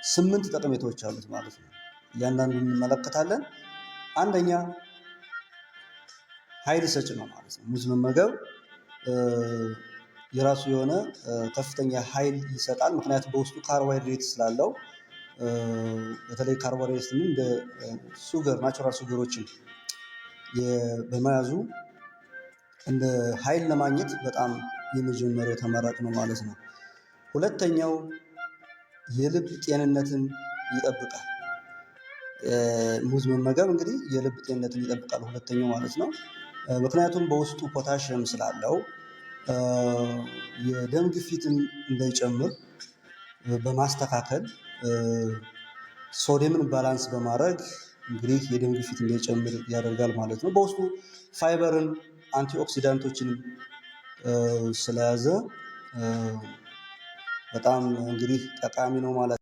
8 ጠቀሜታዎች አሉት ማለት ነው። እያንዳንዱ እንመለከታለን። አንደኛ ኃይል ሰጭ ነው ማለት ነው። ሙዝ መመገብ የራሱ የሆነ ከፍተኛ ኃይል ይሰጣል። ምክንያቱም በውስጡ ካርቦሃይድሬት ስላለው፣ በተለይ ካርቦሃይድሬት እንደ sugar፣ natural sugar ኦችን በመያዙ እንደ ኃይል ለማግኘት በጣም የመጀመሪያው ተመራጭ ነው ማለት ነው። ሁለተኛው የልብ ጤንነትን ይጠብቃል። ሙዝ መመገብ እንግዲህ የልብ ጤንነትን ይጠብቃል፣ ሁለተኛው ማለት ነው። ምክንያቱም በውስጡ ፖታሽየም ስላለው የደም ግፊትን እንዳይጨምር በማስተካከል፣ ሶዲየምን balance በማድረግ እንግዲህ የደም ግፊት እንዳይጨምር ያደርጋል ማለት ነው። በውስጡ fiber ን፣ antioxidant ኦችን ስለያዘ በጣም እንግዲህ ጠቃሚ ነው ማለት ነው።